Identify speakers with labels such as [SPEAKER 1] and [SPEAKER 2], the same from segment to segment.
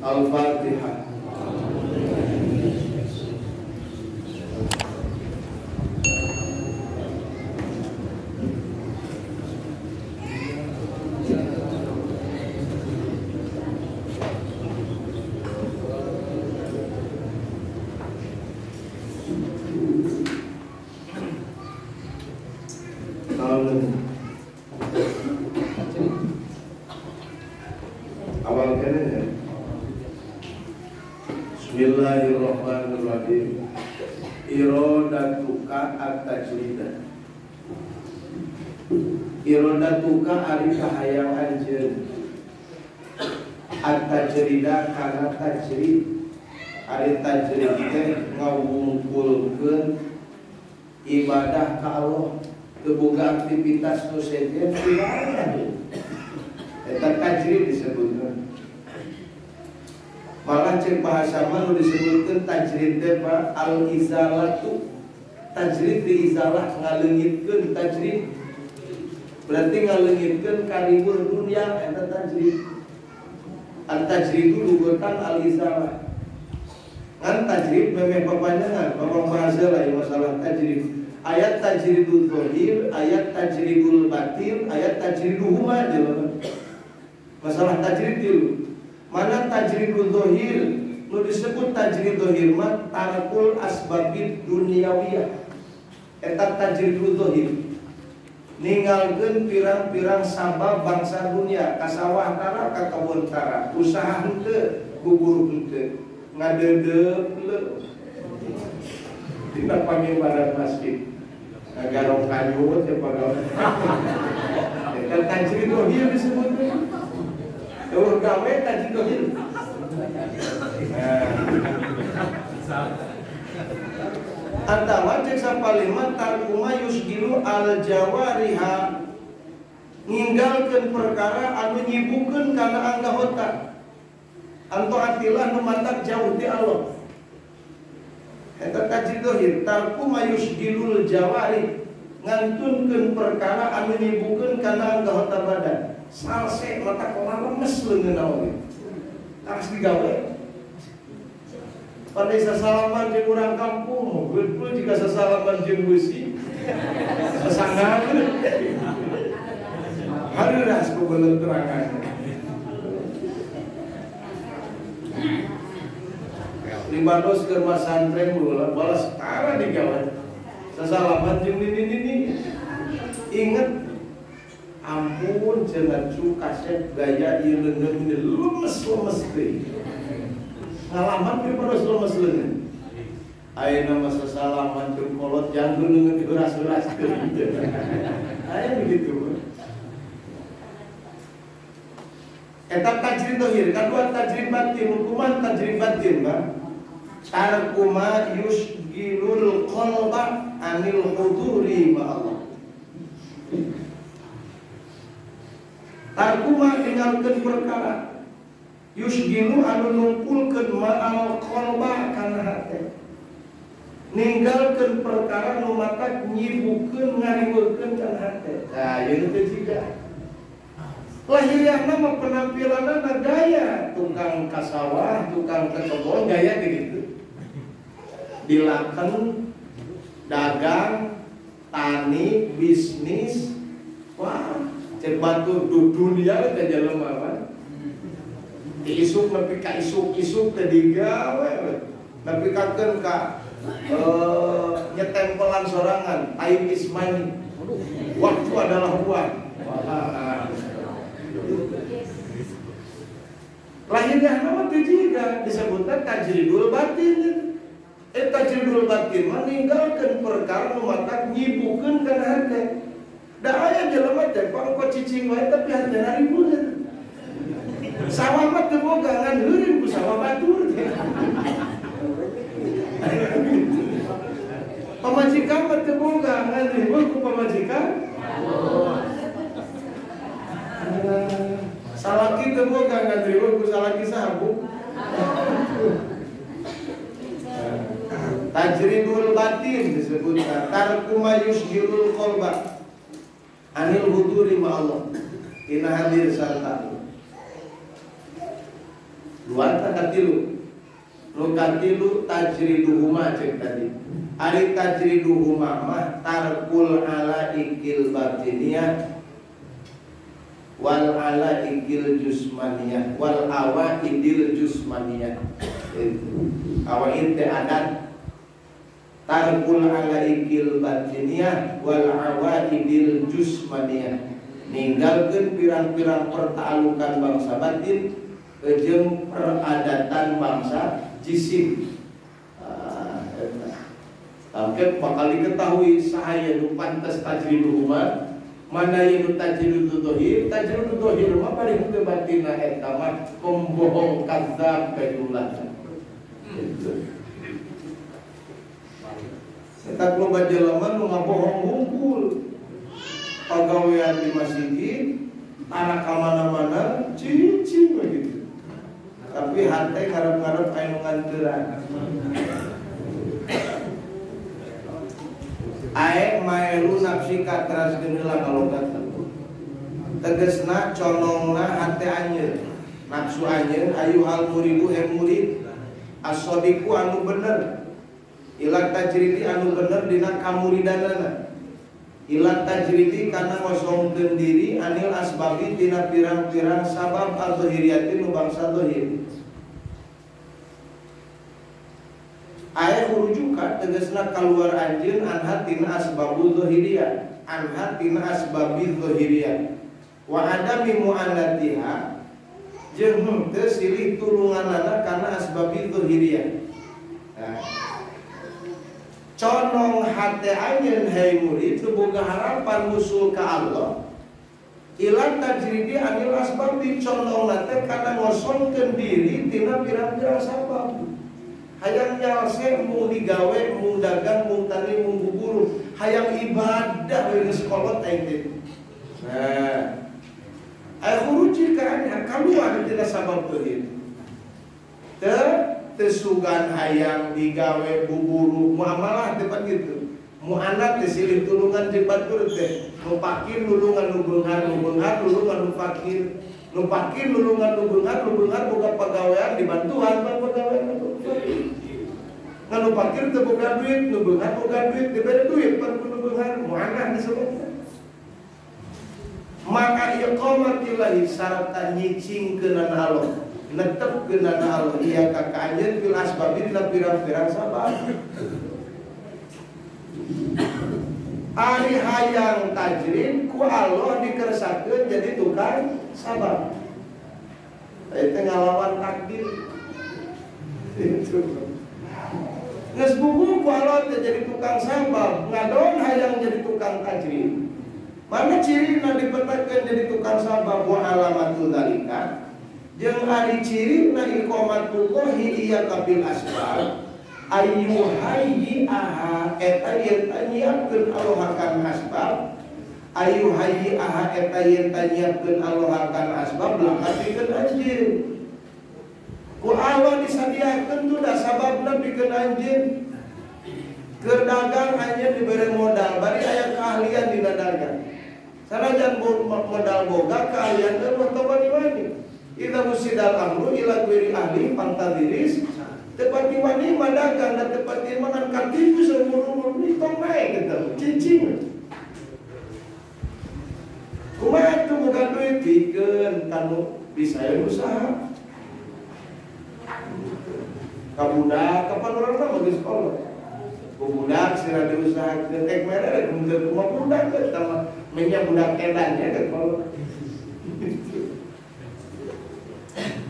[SPEAKER 1] Al-Fatihah. Awal kene. Bismillahirrahmanirrahim. Irodatuka at-tajrida. Irodatuka ari kahayang anjeun. At-tajrida kana tajrid. Ari tajrid teh ngawungkulkeun ibadah ka Allah. Teu boga aktivitas nu sejen ibadah. Eta tajrid disebutkeun. Malah cek bahasa mah nu disebutkeun tajrid teh Pak al-izalatu. Tajrid diizalah ngaleungitkeun tajrid. Berarti ngaleungitkeun kariweuh dunya eta tajrid. Al-tajridu lugutan al-izalah. Ngan tajrid memeh papanjangan, ngomong bahasa lah ya masalah tajrid. Ayat tajridul zahir, ayat tajridul batin, ayat tajriduhuma jelema. Masalah tajrid dulu. Mana tajridul zahir? Nu disebut tajrid zahir mah tarkul asbabid dunyawiyah. Eta tajridul zahir. Ninggalkeun pirang-pirang sabab bangsa dunia, ka sawah tara, ka kebun tara, usaha henteu, bubur henteu, ngadeudeup leu. Dina panggil masjid. Ngagarong kanyut ya pagawe. Eta tajrid zahir disebutna. Eueuh gawe tajrid zahir. Atawa cek sapalima tarkuma yusgilu al jawariha, ninggalkeun perkara anu nyibukeun kana anggota. Anto atilah nu matak jauh ti Allah. Eta tajrid zahir tarkuma yusgilul jawari, ngantunkeun perkara anu nyibukeun kana anggota badan. Salse mata lemes leungeun oge. Harus digawe. Pandai sasalaman jeung urang kampung, betul jika sasalaman jeung beusi. Sasangan. Hareurah kubelenterangan. Libados keur masantren baheula balas tara digawe. Sasalaman jeung nini-nini. Inget ampun cenah cu kasep gaya ieu leungeun lemes-lemes teh. Ngalaman pribados lemes leungeun. Ayeuna mah sasalaman jeung kolot janggeun leungeun diheuras-heuras teh. Aya begitu. Eta tajrid zahir, kadua tajrid batin, hukuman tajrid batin, Pak. Tarkuma yusgilul qalba anil huduri ma Allah. Tarkuma tinggalkeun perkara yusgilu anu nungkulkeun ma'al qalba kana hate. Ninggalkeun perkara nu matak nyibukeun ngariweukeun kana hate. Nah, ieu teh jiga lahiriahna mah penampilanna gaya tukang kasawah, tukang kebon gaya gitu. Dilaken dagang, tani, bisnis, wah cek batu dunia teh jelema mah. Isuk nepi ka isuk-isuk teh digawe we. Nepi kakeun ka nyetempelan sorangan, time is money. Waktu adalah uang. Wah. Lahirnya nama teh jiga disebutna tajridul batin. Tajridul batin mah ninggalkeun perkara nu matak nyibukeun kana hate. Da aya jelema teh pangko cicing wae tapi hatena ribueun. Sawah mah teu boga ngan heureun ku sawah batur teh. Pamajikan mah teu boga ngan riweuh ku pamajikan. Salaki teu boga ngan riweuh ku salaki saha bu. Tajridul batin disebutkan tarkuma yusgilul qalba anil huduri ma Allah. Tina hadir sarta. Luar tah katilu. Nu katilu tajriduhuma cek tadi. Ari tajriduhuma mah tarkul alaikil batiniyah wal alaikil jusmaniyah wal awaidil jusmaniyah. Itu awaid teh adat. Tarkul alaikil batiniyah wal awaidil jusmaniyah, ninggalkeun pirang-pirang pertaalukan bangsa batin jeung peradatan bangsa jisim. Tangke bakal diketahui sahaya nu pantes tajriduhuma, mana yang nu tajridu dhohir, tajridu dhohir mah paling henteu batinna eta mah pembohong kadzab kajumlahna. Eta loba jelema nu ngabohong hungkul. Pagawean di masjid, tanah ka mana-mana, cicing we gitu. Tapi hate ngarep-ngarep aya nu nganteuran. Ae maelu nafsi kateraskeun heula kalogatan. Tegesna conongna hate anjeun, nafsu anjeun ayuhal muridu he murid as-sadiqu anu bener. Ila tajridi anu bener dina kamuridanana. Ila tajridi kana ngosongkeun diri anil asbabi tina pirang-pirang sabab al-zahiriyati nu bangsa zahir. Ae hurujuka tegasna kaluar anjeun anha tina asbabul zahiriyah, anha tina asbabi zahiriyah. Wa adami mu'anatiha jeung henteu silih tulunganana kana asbabi zahiriyah. Nah, conong hate anjeun hei murid teu boga harapan musul ka Allah. Ila tajridi anil asbabi condongna teh kana ngosongkeun diri tina pirang-pirang sabab. Hayang nyalse mung digawe, mung dagang, mung tani, mung buburu, hayang ibadah we geus kolot aing teh. Nah, ai khuruji ka anha kaluar tina sabab teuhir. Teu tesugan hayang digawe buburu muamalah teh pan kitu. Muanat teh silih tulungan jeung batur teh. Nu fakir nulungan nu beunghar, nu beunghar nulungan nu fakir. Nu fakir nulungan nu beunghar, nu beunghar boga pagawean dibantuan pan pagawean nu fakir. Ngan nu fakir teu boga duit, nu beunghar boga duit, dibere duit pan ku nu beunghar, muanah disebutna. Maka iqamatillahi sarta nyicingkeunana Allah, netepkeunana Allah ieu ka anjeun fil asbabi dina pirang-pirang sabab. Ari hayang tajrid ku Allah dikersakeun jadi tukang sabab. Eta ngalawan takdir. Itu. Geus buku ku Allah teh jadi tukang sabab, ngadon hayang jadi tukang tajrid. Mana cirina dipetakeun jadi tukang sabab wa alamatul dzalika. Jeung ari cirina iqamatullahi iya kabil asbab. Ayu hayyi aha eta yen nyiapkeun Allah kana asbab. Ayu hayyi aha eta yen nyiapkeun Allah kana asbab laka pikeun anjeun. Ku Allah disadiakeun tuh da sababna pikeun anjeun. Keur dagang anjeun dibere modal, bari aya keahlian dina dagang. Sanajan modal boga keahlian teh mah teu wani-wani. Idza musidal amru ila ghairi ahli pantadiris. Tepati wani mah dagang dan tepati mangan katipu seumur-umur ni tong naik gitu, cicing. Kumaha tuh bukan duit pikeun kanu bisa usaha. Ka budak kapan urang mah geus kolot. Ku budak sira diusahakeun ek mere rek henteu kumaha budak teh mah menya budak edan nya teh kolot.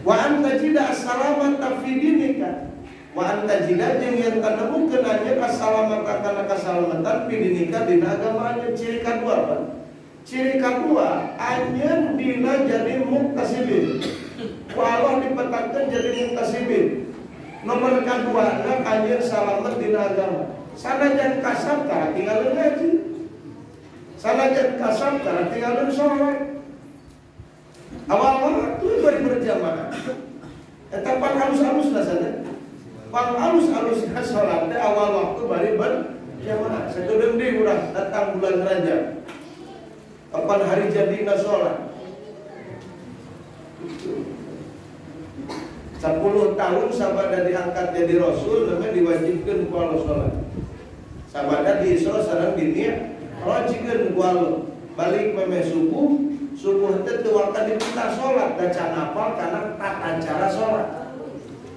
[SPEAKER 1] Wa anta jida assalamata fi dinika. Wa anta jida jeung yen kanemukeun anjeun assalamata kana kasalamatan fi dinika dina agama anjeun. Ciri kadua apa? Ciri kadua anjeun dina jadi muktasibin. Ku Allah dipetakeun jadi muktasibin. Nomor kadua na anjeun salamet dina agama. Sanajan kasab tara tinggalkeun ngaji. Sanajan kasab tara tinggalkeun salat. Awal waktu bari berjamaah. Eta pan halus-halus rasanya. Pan halus-halusna salat teh awal waktu bari berjamaah. Sakedeung deui urang datang bulan Rajab. Kapan hari jadina salat? 10 tahun sabada diangkat jadi rasul namanya diwajibkeun ku Allah salat. Sabada di Isra sareng di Mi'rajkeun ku Allah. Balik memeh subuh, subuh teh teu waka dipinta salat da can apal kana tata cara salat.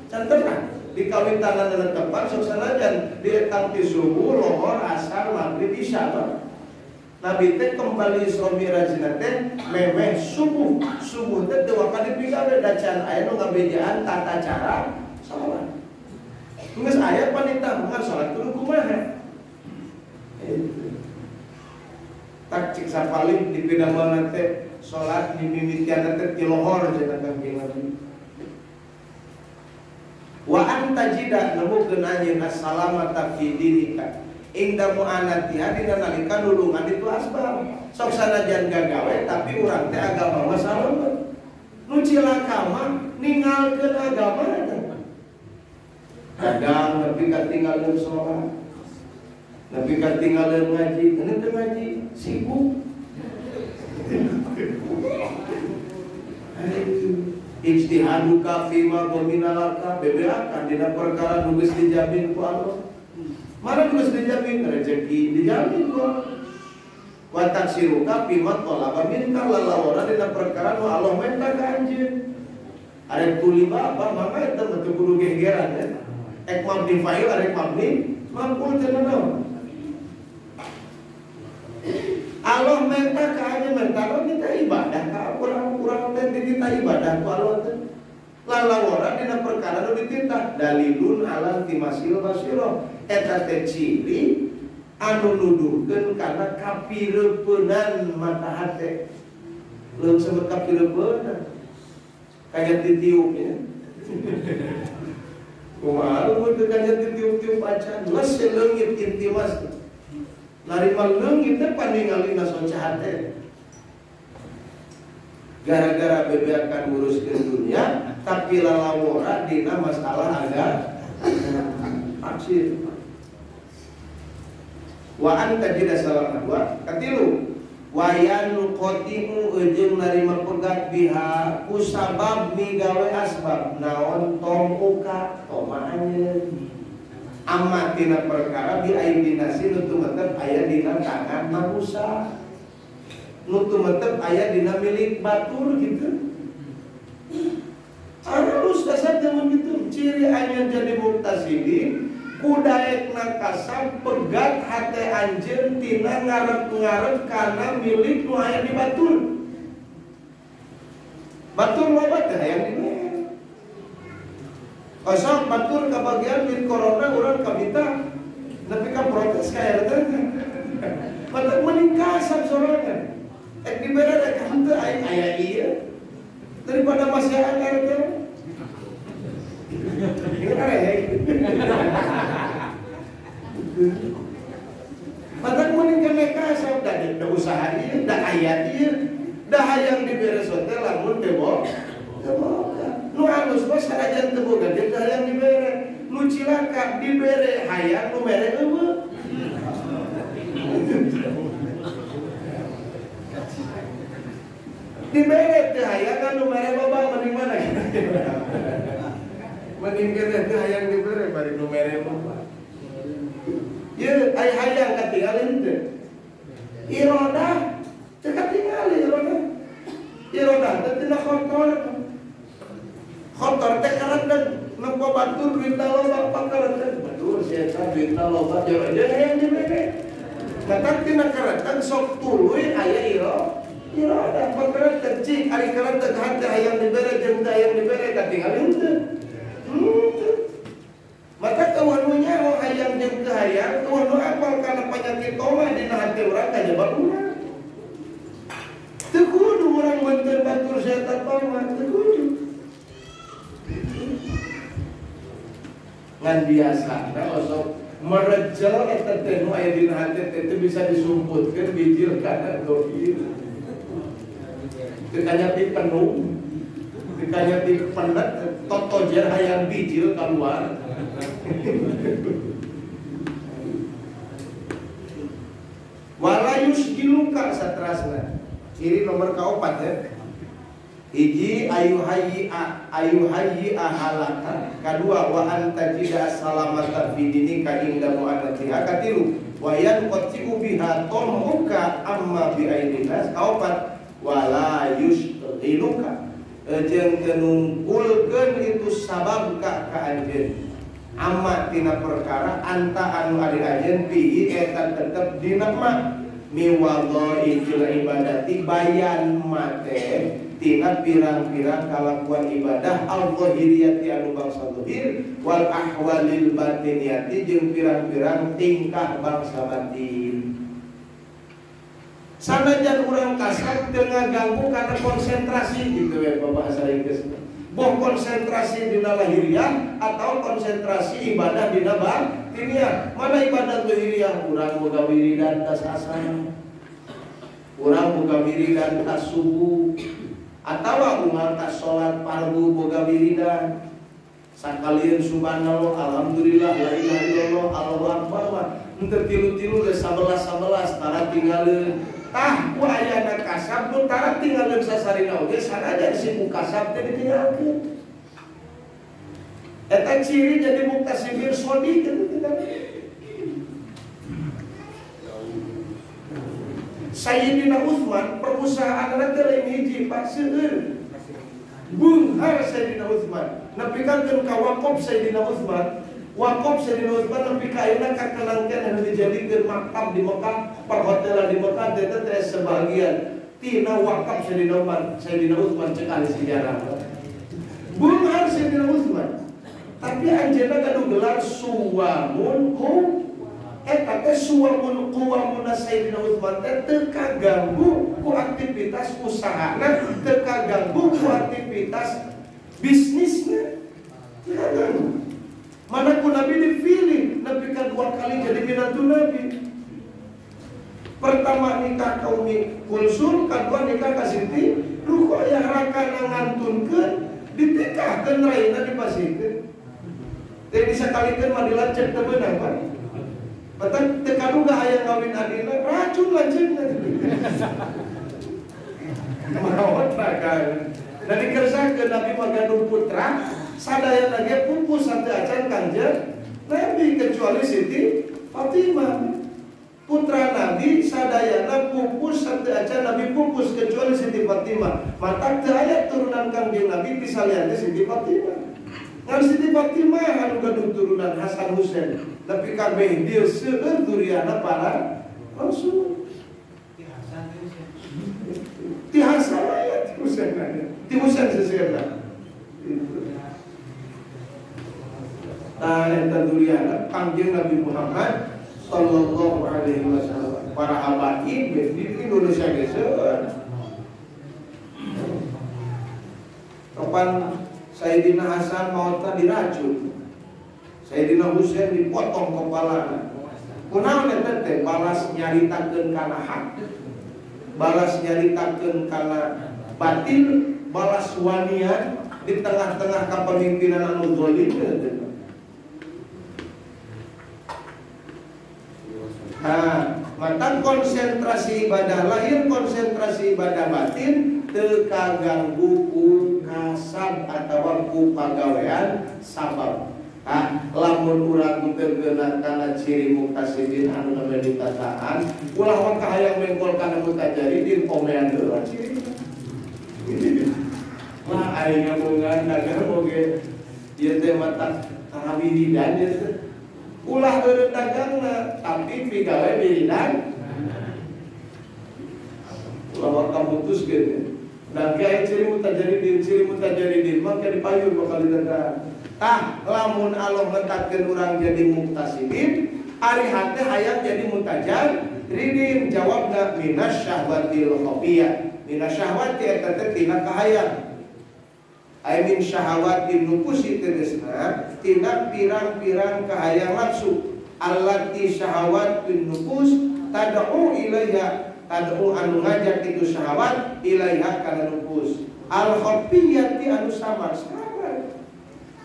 [SPEAKER 1] Can tenang di kawitanana tepat sok sanajan dietang ti subuh, lohor, asar, maghrib, isya. Nabi teh kembali Isra Mi'rajna teh memeh subuh. Subuh teh teu waka dipigawe da can aya nu ngabejaan tata cara salat. Geus aya panitah salat kudu kumaha. Tak cik sapalih dipindah teh salat dimimitian teh ti lohor cenah Kangjeng Nabi. Wa anta jida nemukeun anjeun assalamata fi dinika ingda mu'anatiha dina nalika nulungan itu asbab. Sok sanajan gagawe tapi urang teh agama mah salamet. Nu cilaka mah ninggalkeun agama teh. Kadang nepi ka tinggalkeun salat, nepi ka tinggalkeun ngaji, ini teh ngaji sibuk. Ijtihaduka fima gominalaka bebeakan dina perkara nu geus dijamin ku Allah. Mana nu geus dijamin rezeki dijamin ku Allah. Wa taksiruka fima talaba minka lalawara dina perkara nu Allah menta ka anjeun. Arek tuliba apa maka eta mah teu kudu gegeran ya. Ek mabni fa'il arek mabni maf'ul teh naon. Allah menta ka anjeun menta kita ibadah ka urang-urang teh dititah ibadah ku Allah teh. Lalawara dina perkara nu dititah dalilun ala timasil basirah. Eta teh ciri anu nuduhkeun kana kapireupeunnan mata hate. Leuh sebut kapireupeunnan. Kayak ditiup ya. Kumaha mun teu kayak ditiup-tiup acan, geus leungit intimas. Narima leungit teh paningalina soca hate. Gara-gara bebeakan nguruskeun dunia, tapi lalawora dina masalah agama. Taksir. Wa anta jida salam dua, katilu. Wayan qotimu jeung narima pegat biha ku sabab migawe asbab naon tomuka toma anjeun. Amma tina perkara bi aidinasi nu tumetep aya dina tangan manusia. Nu tumetep aya dina milik batur gitu. Harus dasar zaman gitu. Ciri anjeun jadi muktasibin kudaekna kasab pegat hate anjeun tina ngarep-ngarep kana milik nu aya di batur. Batur loba teh hayang dibere. Osok batur kabagian duit corona urang kabita nepi ka protes ka RT. Batur mending kasab sorangan. Ek dibere rek henteu aing aya ieu. Daripada masihan RT. Ini rek. Matak mending kena kasab da usaha ieu, da aya ieu, da hayang dibere sote lamun teu boga. Nu alus mah sanajan teu boga ge hayang dibere. Nu cilaka dibere hayang nu mere eueuh. Dibere teu hayang nu mere loba mending mana? Mending keneh teu hayang dibere bari nu mere loba. Ye ai hayang katingalin teu. Irodah teu katingali irodah. Irodah teh tina kotor. Kotor teh karena nempo batur duitna loba pakaretan batur si eta duitna loba jero hayang dibere. Matak tina karetan sok tuluy aya irodah pakaretan cik ari karetan hate hayang dibere jeung teu hayang dibere katingalin teu. Maka kawanunya mau hayang jeung teu hayang, kawanu apal kana penyakit toma dina hati urang kajebak urang. Teu kudu urang beunteun batur setan toma, teu kudu. Ngan biasana osok merejel eta teh nu aya dina hati teh teu bisa disumputkeun bijil kana dohir. Teu kanyati penuh, teu kanyati pendet, totojer hayang bijil keluar. Wala yusgiluka satrasna. Ciri nomor kaopat ya. Hiji ayu hayyi ahalaka. Kadua wa anta jida salamata fi dinika inda mu'anatiha. Katilu wa yanqati'u biha tom'uka amma bi aidinas. Kaopat wala yushghiluka jeung teu nungkulkeun itu sabab ka anjeun amma tina perkara anta anu ari anjeun bihi eta tetep dina ma miwadhaifil ibadati bayan mate tina pirang-pirang kalakuan ibadah al-zahiriyati anu bangsa zahir wal ahwalil batiniyati jeung pirang-pirang tingkah bangsa batin. Sanajan urang kasar teu ngaganggu karena konsentrasi gitu ya bahasa Inggris. Boh konsentrasi dina lahiriah atau konsentrasi ibadah dina batiniah. Mana ibadah lahiriah? Urang boga wiridan tas asar. Urang boga wiridan tas subuh. Atawa unggal tas salat fardu boga wiridan. Sakalieun subhanallah, alhamdulillah, la ilaha illallah, Allahu akbar. Henteu tilu-tilu geus 11-11 tara tinggalin. Tah ku ayana kasab nu tara tinggalin sasarina oge sanajan si ku kasab teh ditinggalkeun. Eta ciri jadi muktasibir shodiq kitu teh. Sayyidina Utsman perusahaanna teh lain hiji Pak seueur. Beunghar Sayyidina Utsman nepi ka ka wakop Sayyidina Utsman. Wakop Sayyidina Utsman nepi ka ayeuna kakenangkeun anu dijadikeun maktab di Mekah, perhotelan di Mekah teh teh sebagian tina wakaf Sayyidina Utsman, Sayyidina Utsman cek ahli sejarah. Beunghar Sayyidina Utsman. Tapi anjeunna gaduh gelar suwamun ku eta teh suwamun kuwamuna Sayyidina Utsman teh teu kaganggu ku aktivitas usahana, teu kaganggu ku aktivitas bisnisna. Teu kaganggu. Mana ku Nabi dipilih, Nabi kan dua kali jadi minantu Nabi. Pertama nikah ka Umi Kulsum, kedua nikah ka Siti Ruqayyah. Rakana ngantunkeun, ditikahkeun raina dipasihkeun. Teh disakalikeun mah dilancet teu beunang, Pak. Batan teu kaduga hayang kawin adina, racun lanceukna. Maot rakan. Da dikersakeun Nabi mah gaduh putra, sadayana ge pupus satu acan Kangjeng Nabi kecuali Siti Fatimah. Putra Nabi sadayana pupus satu acan Nabi pupus kecuali Siti Fatimah. Mata teu aya turunan Kangjeng Nabi ti saliyana Siti Fatimah. Ngan Siti Fatimah anu gaduh turunan Hasan Husain. Tapi kabeh dieu seueur duriana para rasul.
[SPEAKER 2] Ti Hasan Husain.
[SPEAKER 1] Ti Hasan aya ti Husain aya. Ti Husain seseueurna. Nah, eta duriana Kangjeng Nabi Muhammad sallallahu alaihi wasallam. Para habaib di Indonesia ge seueur. Kapan Sayyidina Hasan maotna diracun. Sayyidina Husain dipotong kepalana. Kunaon eta teh balas nyaritakeun kana hak. Balas nyaritakeun kana batil, balas wanian di tengah-tengah kepemimpinan anu zalim eta. Nah, matan konsentrasi ibadah lahir, konsentrasi ibadah batin teu kaganggu ku kasab atawa ku pagawean sabab. Ah, lamun urang teu geuna kana ciri muktasibin anu namanya ditataan, ulah waka hayang mengkol kana mutajaridin komean heula ciri. Wah, aing ngabungan dagang oge ieu teh mata kawiridan ieu teh. Ulah eureun dagangna tapi pigawe wiridan. Ulah waka mutus gitu. Dan kayak ciri mutajaridin maka dipayun bakal ditataan. Tah lamun Allah ngetatkeun urang jadi muktasibin, ari hate hayang jadi mutajaridin. Jawabna minas syahwatil khafiyah. Minas syahwati eta teh tina kahayang. Ai min syahawatin nufusi tegasna tina pirang-pirang kahayang nafsu. Allati syahawatun nufus tad'u ilaiha, tad'u anu ngajak itu syahwat ilaiha kana nufus. Al khafiyati anu samar samar.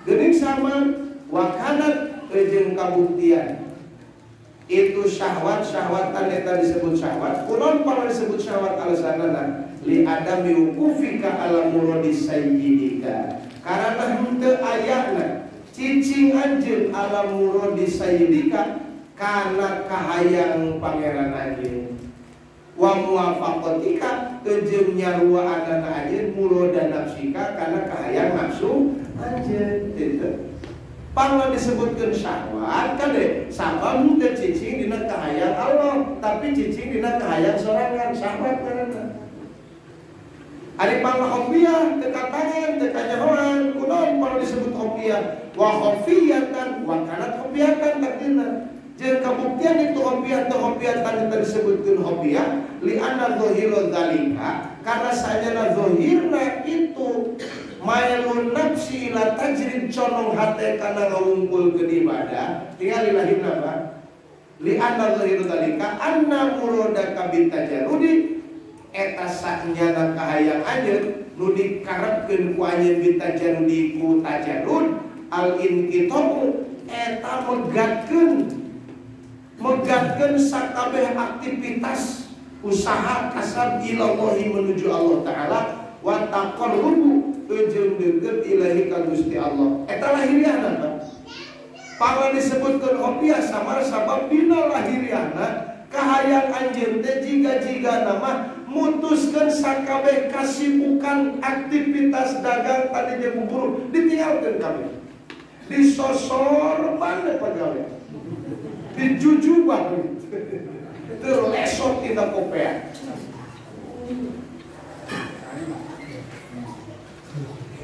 [SPEAKER 1] Geuning samar wa kanat jeung kabuktian. Itu syahwat syahwatan eta disebut syahwat. Kunaon pang disebut syahwat alasanana? Li adami wukufika ala muradi sayyidika karena henteu ayana cicing anjeun ala muradi sayyidika kana kahayang pangeran anjeun wa muwafaqatika jeung nyaruaanana anjeun murada nafsika kana kahayang nafsu anjeun kitu. Pangna disebutkeun syahwat kan deh sabab henteu cicing dina kahayang Allah tapi cicing dina kahayang sorangan syahwat karena ari pangna khofiyah teu katangan teu kanyahoan kunaon pangna disebut khofiyah wa khofiyatan wa kanat khofiyatan takdirna jeung kabuktian itu khofiyah teu khofiyatan teu disebutkeun khofiyah li anna zahira zalika karena sajana zahirna itu mailun nafsi ila tajrid conong hate kana ngawungkulkeun ibadah tinggal lahirna Pak li anna zahira zalika anna muradaka bitajarudi eta saknyana kahayang anjeun nu dikarepkeun ku anjeun bitajarudi ku tajarud al inqitamu eta megatkeun sakabeh aktivitas usaha kasab ilallahi menuju Allah taala wa taqarrubu jeung deukeut ilahi ka Gusti Allah eta lahiriahna Pak. Pangna disebutkeun khofiyah samar sabab dina lahiriahna kahayang anjeun teh jiga-jiga nama mutuskeun sakabeh kasibukan aktivitas dagang tadi jeung buburu ditinggalkeun kabeh disosor mana pagawe dijujubah teu lesot tina kopea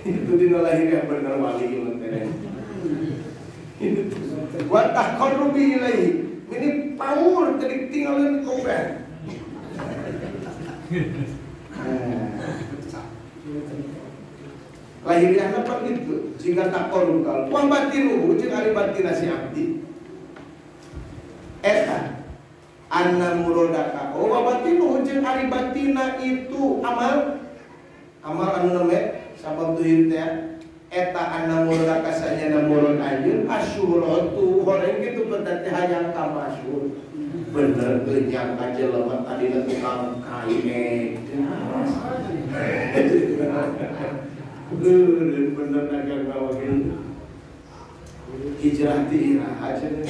[SPEAKER 1] itu dina lahiriah bener wali teh wa taqarrubi ilaihi ini power tadi tinggalin kopea. Lahiriahna pan gitu jika taqarrub kal wa batinuhu jeung ari batina si abdi eta anna muradaka wa batinuhu jeung ari batina itu amal amal anu name sabab tuhir teh eta anna muradaka sanyana murad anjeun asyuratu horeng kitu berarti hayang ka masyhur bener teu nyangka jelema tadina tukang kain bener dagang bawa gitu hijrah di iraha cenah.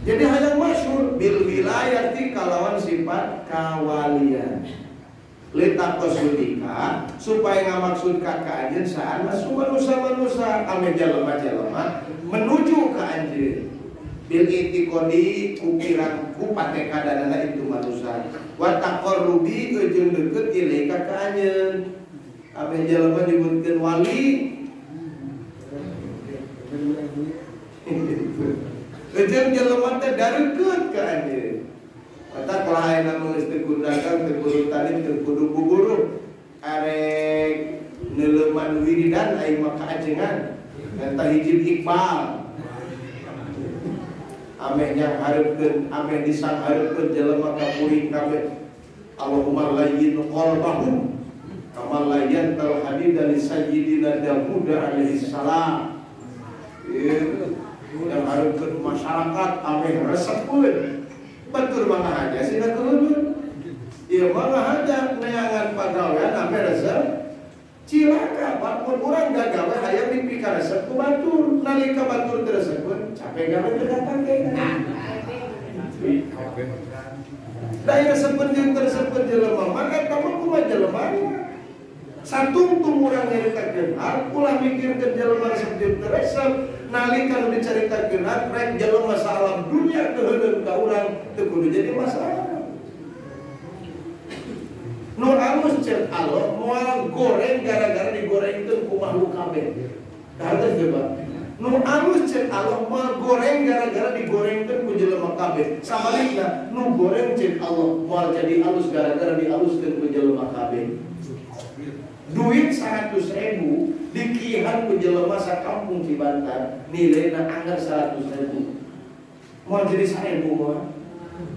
[SPEAKER 1] Jadi hayang masyhur bil wilayati kalawan sifat kawalian litaqasudika supaya ngamaksud ka anjeun saha manusa-manusa ame jelema-jelema menuju ka anjeun bil itiqodi ku pirang ku patekadanana itu manusa wa taqarrubi jeung deukeut ilaika ka anjeun ame jelema nyebutkeun wali jeung jelema teh dareukeut ka anjeun. Kata kalau ayeuna geus teu kudu dagang, teu kudu tani, teu kudu buburu, arek neuleuman wiridan aing mah kaajengan. Eta hiji Iqbal. Ameh nyang hareupeun, ameh disang hareupeun jelema ka kuring kabeh. Allahumma layyin qalbahum kama layyantal hadida li sayyidina Dawud alaihi salam. Yang hareupeun masyarakat ameh resepeun. Batur mah aja sih keuleuh. Ieu mah aja neangan pagawean ame resep cilaka Pak mun urang gagawe hayang dipikaresep ku batur nalika batur teu resepkeun capek gawe teu kapake. Da ieu resepeun jeung teu resepkeun jelema mah eta mah kumaha jelema. Satungtung urang nyaritakeun hal ulah mikirkeun jelema resep jeung teu resep. Nalika nu dicaritakeun rek jelema salam dunia keuheuneun ka urang teu kudu jadi masalah. Nu alus ceuk Allah moal goreng gara-gara digorengkeun ku makhluk kabeh. Kahartos teu Pak? Nu alus ceuk Allah moal goreng gara-gara digorengkeun ku jelema kabeh. Sabalikna nu goreng ceuk Allah moal jadi alus gara-gara dialuskeun ku jelema kabeh. Duit 100.000 dikihan ku jelema sakampung Cibantar nilaina anggar 100.000. Moal jadi 1.000 mah.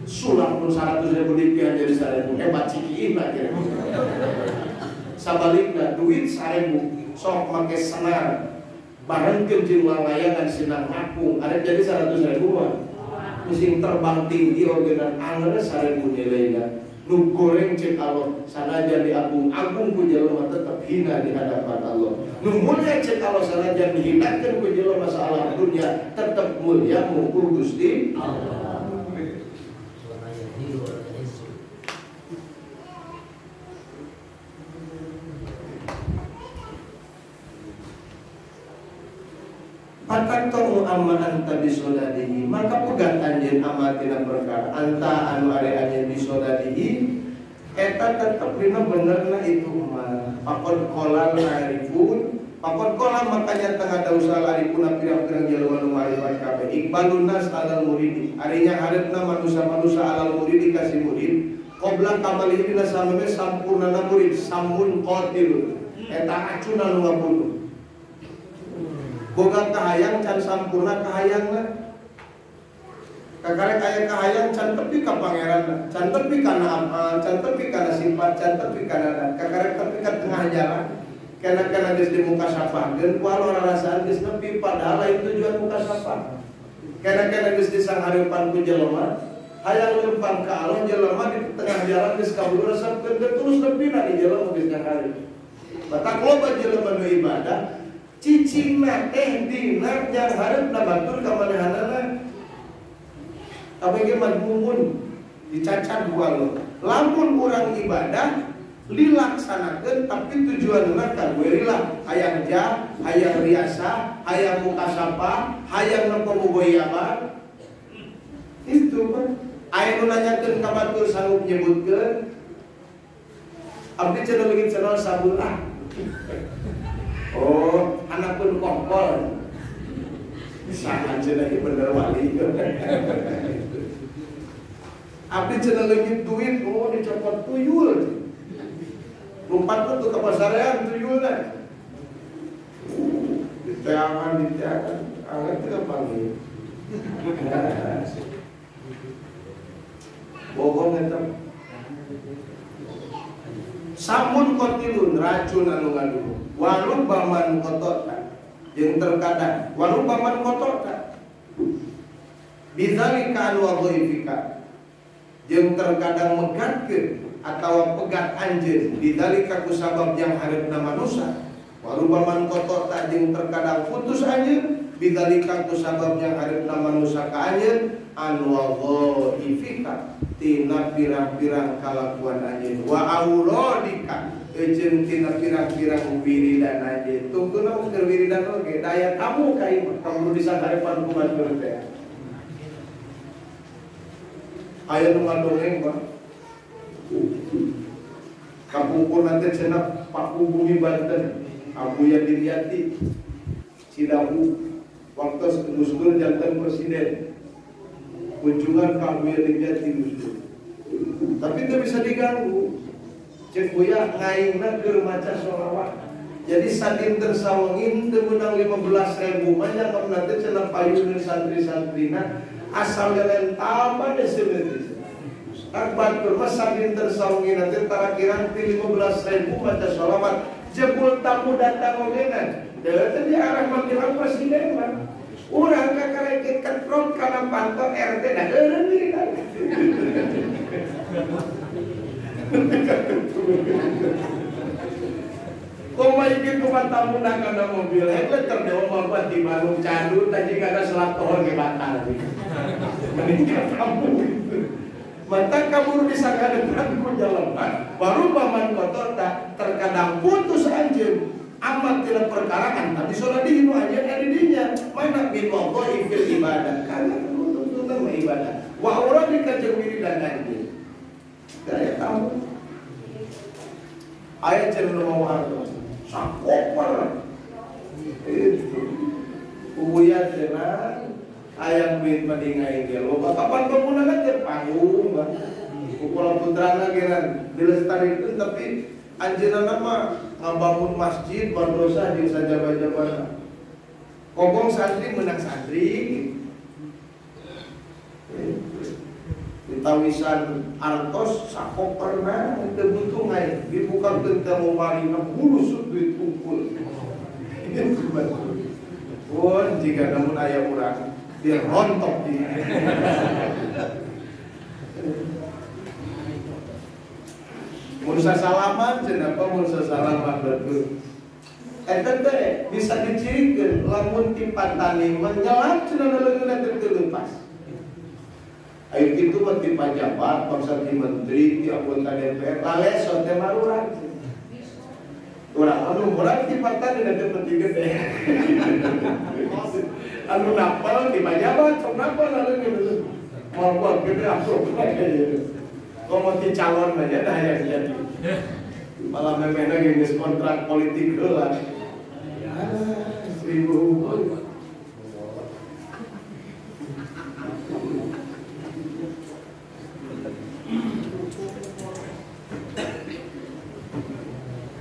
[SPEAKER 1] Sulap pun 100.000 dikihan jadi 1.000. Hebat cikiin lah kira. Sabalikna duit 1.000 sok make senar barengkeun jeung lalayangan sinang ngapung ada jadi 100.000 mah. Sing terbang tinggi ogenan anger 1000 nilaina. Nu goreng cek Allah sanajan diagung-agung ku jelema tetep hina di hadapan Allah. Nu mulia cek Allah sanajan dihinakeun ku jelema masalah dunia tetep mulia mungkul Gusti Allah. Fataktoru amma anta bisodadihi, maka pegat anjeun amma tina perkara anta anu ari anjeun bisodadihi eta tetep dina benerna itu mah. Pakon qolal arifun, pakon qola makanya tengah dausal arifuna pirang-pirang jelema nu marifat kabeh. Iqbalun nas alal muridi, arinya harepna manusa-manusa alal muridi ka si murid qabla kamalihi dina sameme sampurnana murid samun qatil eta acuna nu ngabunuh. Boga kahayang can sampurna kahayangna. Kakarek aya kahayang can tepi ka pangeranna, can tepi kana amal, can tepi kana sifat, can tepi kana kakarek tepi ka tengah jalan. Kana-kana geus dimukasapahkeun ku Allah rarasaan geus nepi padahal lain tujuan mukasapah. Kana-kana geus disanghareupan ku jelema, hayang lempang ka Allah jelema di tengah jalan geus kaburu resepkeun terus nepina di jelema geus nyanghareup. Batak loba jelema nu ibadah cicingna teh dina yang hareupna batur ka manehanana. Abg madmumun dicacat ku Allah. Lamun urang ibadah dilaksanakeun tapi tujuanna ka guerila, hayang jah, hayang riasa, hayang mukasapa, hayang nempo mugoyaban. Itu mah aya nu nanyakeun ka batur sanggup nyebutkeun. Abdi cenah leungit channel sabun ah. Oh, anak pun kompol. Bisa aja lagi bener wali. Abdi cenah leungit duit, oh dicopot tuyul. Lompat pun tuh ke pasarean tuyulna. Diteangan, anget teu panggil. Bohong eta. Samun kotilun racun anu ngaduh. Warubaman kotota yang terkadang warubaman kotota bidzalika alwadhaifika yang terkadang megatkeun atau pegat anjeun bidzalika kusabab yang hareup manusa warubaman kotota jeung terkadang putus anjeun bidzalika kusabab yang hareup manusa ka anjeun anwadhaifika tina pirang-pirang kalakuan anjeun wa auradika jeung tina pirang-pirang wiridan anjeun tungtuna keur wiridan oge daya tamu ka imah kamu disangkarepan ku batur teh aya nu ngadongeng Pak kapungkur nanti cenah Paku Bumi Banten Abuya Dimyati Cidahu waktu Gus Dur janten presiden kunjungan ka Abuya Dimyati Gus Dur tapi itu bisa diganggu. Cek Buya ngaingna keur maca sholawat. Jadi sadinten sawengin teu meunang 15.000 mah nya kamu nanti cenah payuneun santri-santrina asal lelen apa deh sebenarnya. Tak batur mah sadinten sawengin nanti tarakirang ti 15.000 maca sholawat. Jebul tamu datang ogenan. Deui teh diarah panggilan presiden mah. Urang kakarek ketrot kana panto RT da eureun wiridan. Koma iki kumat tamu nang kana mobil heula terdewa bapak di Bandung candu tadi kana selat tohor ge batal. Mending tamu gitu. Mata kabur disangkadepan ku jelema, baru paman kotor tak terkadang putus anjeun amat tidak perkara kan tapi sholat di anjeun ari dinya mana bin wadhaifil ibadah karena tuntutan ibadah wa auradika jeung wiridan anjeun. Daya tamu ayah cenah mau hartos sakoper itu uya cenah ayam duit madingai ge loba kapan bangunan teh panggung bah kula putrana geran dilestarikeun tapi anjeunna mah ngabangun masjid madrasah jeung sajaba-jabana kobong santri menang santri ditawisan artos sakoperna teu butuh ngae dibukakeun teh marina bulusut duit kumpul. Pun jika namun aya urang. Biar rontok dia. Mun sasalaman cenah apa mun sasalaman batur. Eta teh bisa dicirikeun lamun ti patani menyelam cenah leungeunna teh teu leupas. Ayo kitu mah ti pajabat, bangsa ti menteri, ti anggota DPR, laleso teh marurang. Urang anu murang ti patani da teu penting gede. Anu napal ti pajabat, sok napal leungeun. Moal gede amplop gitu. Komo ti calon aja dah yang jadi. Malah memena geus kontrak politik heula. Seribu.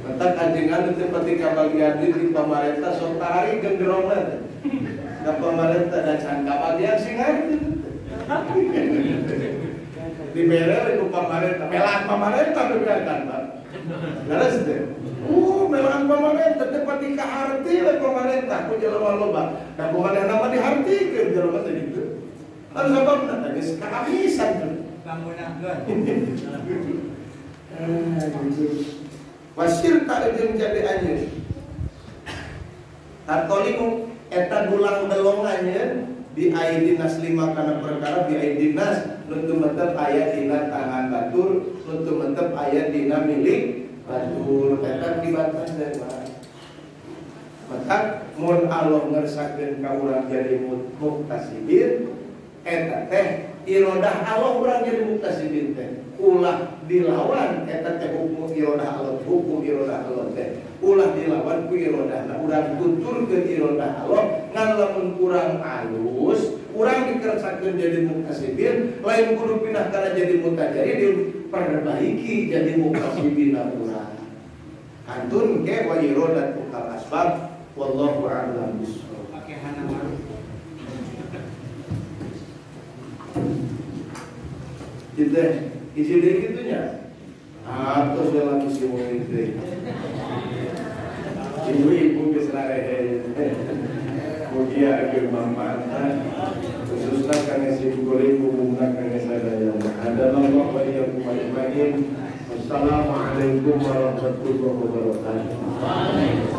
[SPEAKER 1] Mentak ajengan teu pati kabagian di pamarentah sok tarik genderongna. Da pamarentah da can kabagian sing ngarti. Dibere ku pamarentah, melaan pamarentah bebeakan Pak. Leres teh. Melaan pamarentah teh pati kaharti we pamarentah ku jelema loba. Da kumanehna mah dihartikeun jelema teh kitu. Lalu sababna teh geus kaamisan teh.
[SPEAKER 2] Bangunankeun.
[SPEAKER 1] Wasir tak jeung jadi anjeun. Tatolimu eta dulang delong anjeun bi aidinas lima kana perkara bi aidinas nu teu mentep aya dina tangan batur nu teu mentep aya dina milik batur eta dibatas teh Pak. Maka mun Allah ngersakeun ka urang jadi muktasibin eta teh irodah Allah urang jadi muktasibin teh ulah dilawan eta teh hukum irodah Allah, hukum irodah Allah teh ulah dilawan ku irodahna urang tuturkeun irodah Allah ngan lamun kurang alus urang dikersakeun jadi muktasibin lain kudu pindah kana jadi mutajaridin perbaiki jadi muktasibina urang kantun ke wa irodatu kal asbab wallahu a'lam bissawab.
[SPEAKER 2] Pakai hana baru
[SPEAKER 1] gitu isi deui kitu nya atau saya lagi si murid deui ibu-ibu geus rarehe mugia ageng manfaatna khususna kana sim kuring umumna kana sadayana. Hadanallahu wa iyyakum ajmain. Wassalamualaikum warahmatullahi wabarakatuh.